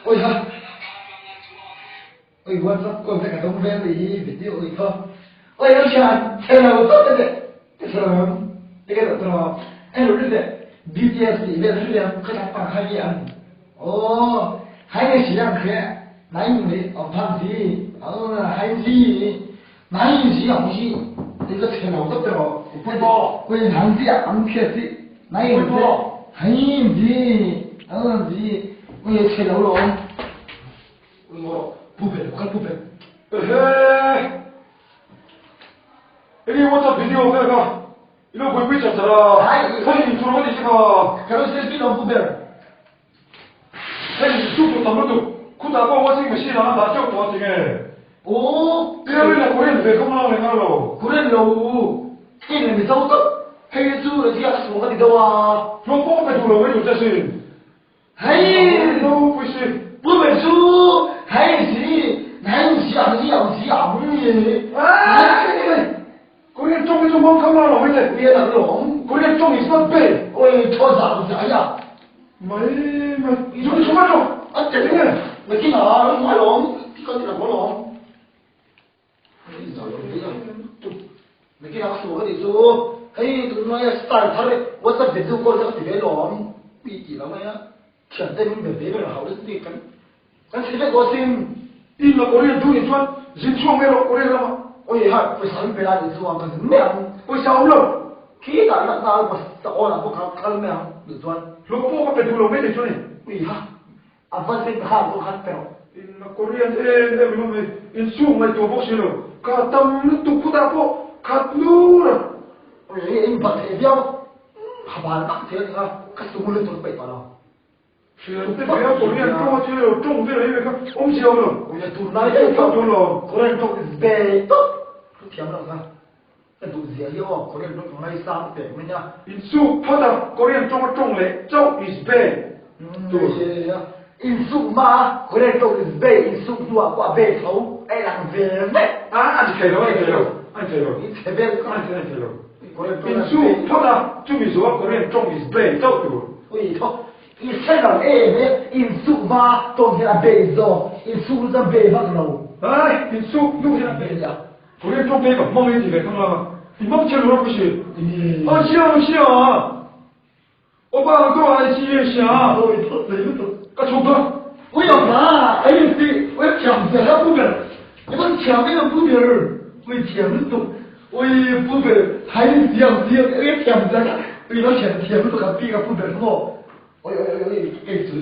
Ôi ha. Ôi WhatsApp call te ka dong vel hi video oi tho. Ôi ông chan hello tốt thế. Cái sao cái cái đó emรู้đấy BTS 里面是两可他放海洋。哦，还有西洋客，那因为哦他是哦还是那有西洋西，这个车老得了，不多，关长子啊，确实，那有是还是嗯是，我也车老了，我不背，我不背。 嘿，你我这 video 看看，你都会不会讲啥了？他你出了问题个？可能是非常不背。哎，你舒服怎么都？裤衩包我这个西装打叫多少钱？哦，这位呢，国人别看了，你看喽。国人喽，这人没走到，黑猪的这样说的多啊。我光被住了，我有这事。嘿，都不是，不本书，还是还是养是养是养的。哎，国人中一中光看了，老妹子，别那龙，国人中你是背，喂，错啥子哎呀？没没，你说什么中？啊，这个，没听啊，我龙，你讲的我龙。没给他说的说，嘿，都那些style他的，我这别走过这个别龙，比起了没呀？现在你别别人好的是跟，咱现在我先，你那国人都你说，人出没了国人了吗？我也还不想别来你说，可是没有，我想了，其他那那我我那不看看没有，你说，老婆我别读了没你说呢？为啥？啊，反正看都看不。那国人哎哎没没，你说没多不行了，可当都不大不，可路了。哎，你把车票，好吧，那车啊，可是我们都背完了。是，这不要国人中就有中这了，因为看我们晓得。我要读哪一个中了？国人中是背都，听不懂啊？那都是要国人中来三百么呀？因素他的国人中中嘞，就is 背。对呀。因素嘛，国人中是背，因素多挂背头，哎，人背咩？啊，按起来，按起来，按起来。你前边按起来，起来。因素他的就比说国人中是背，就有。喂，他。伊说人哎咩？因素嘛，当天背咗，因素就背翻咯。哎，因素弄起来背呀。国人中背个，梦里几个看到吗？你梦见了不是？啊，是是啊。我把多爱惜想。个臭哥，我要啥？哎对，我要抢这个不边，你们抢那个不边我抢都，我不边还是这样这样，我抢这个，为了抢抢都个比个不边么？哎哎哎，给住。